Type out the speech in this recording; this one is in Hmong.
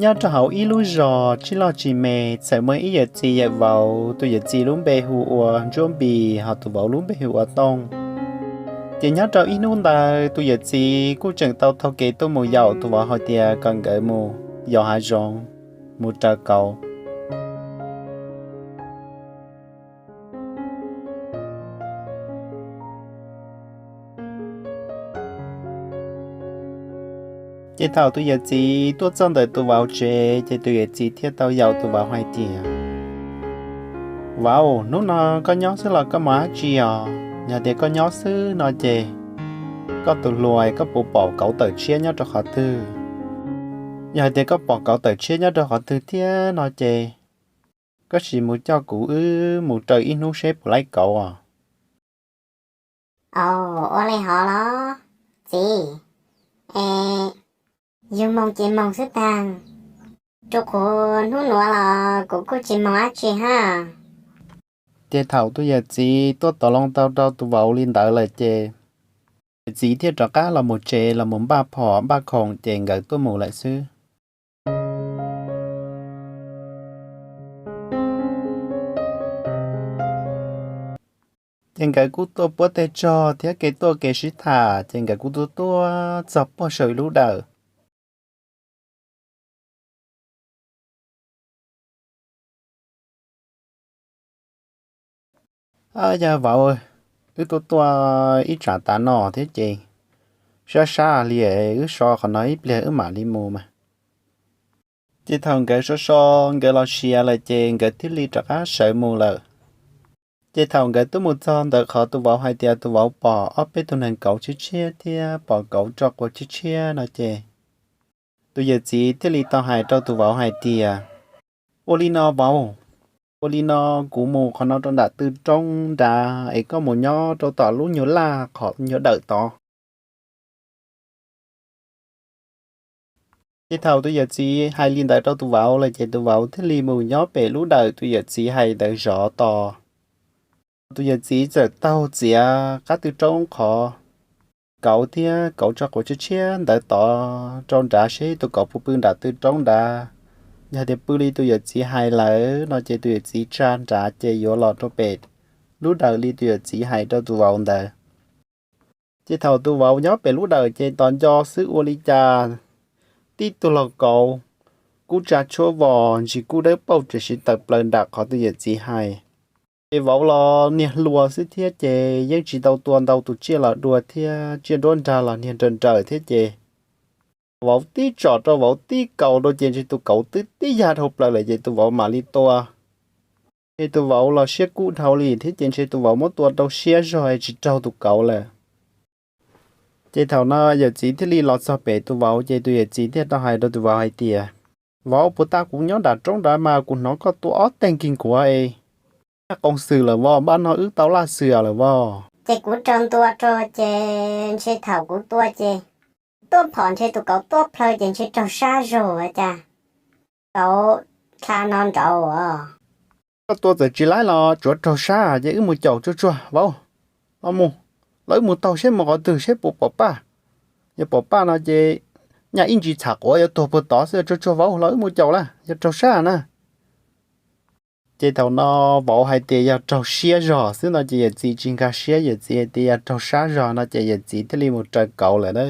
Nyob rau hauv ib lub zos tsis loj tsis me, txawm muaj ib yawm txiv yawm vauv, tus yawm txiv lub npe hu ua Ntsuab Npis, ho tus vauv lub npe hu ua Tooj. Ces nyob rau ib hnub ntawd tus yawm txiv kuj tseem tau taug kev tuaj mus yaum tus vauv hais tias kom nkawd mus yos hav zoov, mus raws kauv. Ces thaum tus yawm txiv tuaj txog ntawm tus vauv tsev, ces tus yawm txiv thiaj tau yaum tus vauv hais tias, Vauv, hnub no koj nyob xwb los koj mus dab tsi os? Yog tias koj nyob xwb no ces koj tus hluas, koj puas pom kauv tawm tshiab nyob rau qhov twg? Yog hais tias koj pom kauv tawm tshiab nyob rau qhov twg thiab no ces koj sim mus coj kuv wb mus raws ib hnub seb puas laib kauv os. Aub, ua li hov los txiv, es yus moog ces moog xwb taag, rua qhov hnub nuav los kuv kuj tsis moog dab tsi hab. Ces thaum tus yawm txiv tuaj tov loo tau rau tus vauv li ntawd lawm ces yawm txiv thiaj rov qab los mus tsev los mus npaj phom npaj khoom ces nkawd tuaj mus lawm xwb. Ces nkawd kuj tuaj puab teg tsog thiab kev tuaj kev sib tham, ces nkawd kuj tuaj tuaj txog puag saum ib lub dawm. Yog vauv, wb tuaj tuaj ib tsam tav no thiab ces sab sab li, wb so qhov no ib pliag wb mam li mus mas. Ces thaum nkawd so so, nkawd los siav lawm ces nkawd thiaj li rov qab sawv mus lawm. Ces thaum nkawd twb mus txog ntawm qhov tus vauv hais tias tus vauv pom ob peb tug neeg kauv tshiab tshiab thiab pom kauv tso quav tshiab tshiab no ces tus yawm txiv thiaj li tau hais rau tus vauv hais tias, Ua li no vauv, ua li no kuv mus qhov no rau nram tw roob nrad es koj mus nyob rau tom lub nyuag laj qhov nyuag dawm tod. Ces thaum tus yawm txiv hais li ntawd rau tus vauv lawm ces tus vauv thiaj li mus nyob pem lub dawm tus yawm txiv hais ntawd zov tos. Tus yawm txiv txawm taug txiav qab tw roob qhov kauv thiab kauv tso quav tshiab tshiab ntawd tod rau nrad seb tus kauv puas pw nram tw roob nrad. Yog tias pw li tus yawm txiv hais lawm no ces tus yawm txiv tsa nrad ces yuav los rau pem lub dawm li tus yawm txiv hais rau tus vauv ntawd. Ces thaum tus vauv nyob pem lub dawm ces tos nco xwb ua li cas tib tug laug kauv kub tsa tshuab vos ntsis kub dawb paug tseem siv tawm plaws nram qhov tus yawm txiv hais. Ces vauv los niag hluas xwb thiab ces yeej tsis tau tua ntau tus tsiaj los dua thiab, tsiaj nruab nrag los niag nrawm nrawm thiab ces vauv tib tsom rau vauv tib kaus rau ces ntshe tus kauv twb tib yag dhau plaws lawm ces tus vauv mam li tua. Ces tus vauv los siab kub dhau li thiab ces ntshe tus vauv muab tua rau siab zog es tsis raug tus kauv lawm. Ces thaum no yawm txiv thiaj li los txog pem tus vauv ces tus yawm txiv thiaj tau hais rau tus vauv hais tias, Vauv, puag ta kuv nyob nram roob nrad mas kuv hnov koj tua ob teg nkig nkuav es npaj qoos xwm lawm vos, npaj no wb tau laj xwm lawm vos. Ces kuv raug ntua rau ces ntshe thaum kuv tua ces tuaj phom ntshe tus kauv tuaj plhaw ces ntshe raug sab zog cas kauv dha no nraud os. Koj tua txawm tsis laib los tsuav raug sab ces wb mus caum tsuag tsuag vauv. Los mus, los wb mus taug seb mus qhov twg seb puas pom paj. Yog pom paj no ces nyaj ib ntsis txham quav yuav tuag puag tod xwb, tsuag tsuag vauv, los wb mus caum lawm, yog raug sab na. Ces thaum no vauv hais tias yog raug siab zog xwb no ces yawm txiv tsis nkag siab, yawm txiv hais tias yog raug sab zog no ces yawm txiv thiaj li mus raws kauv lawm na.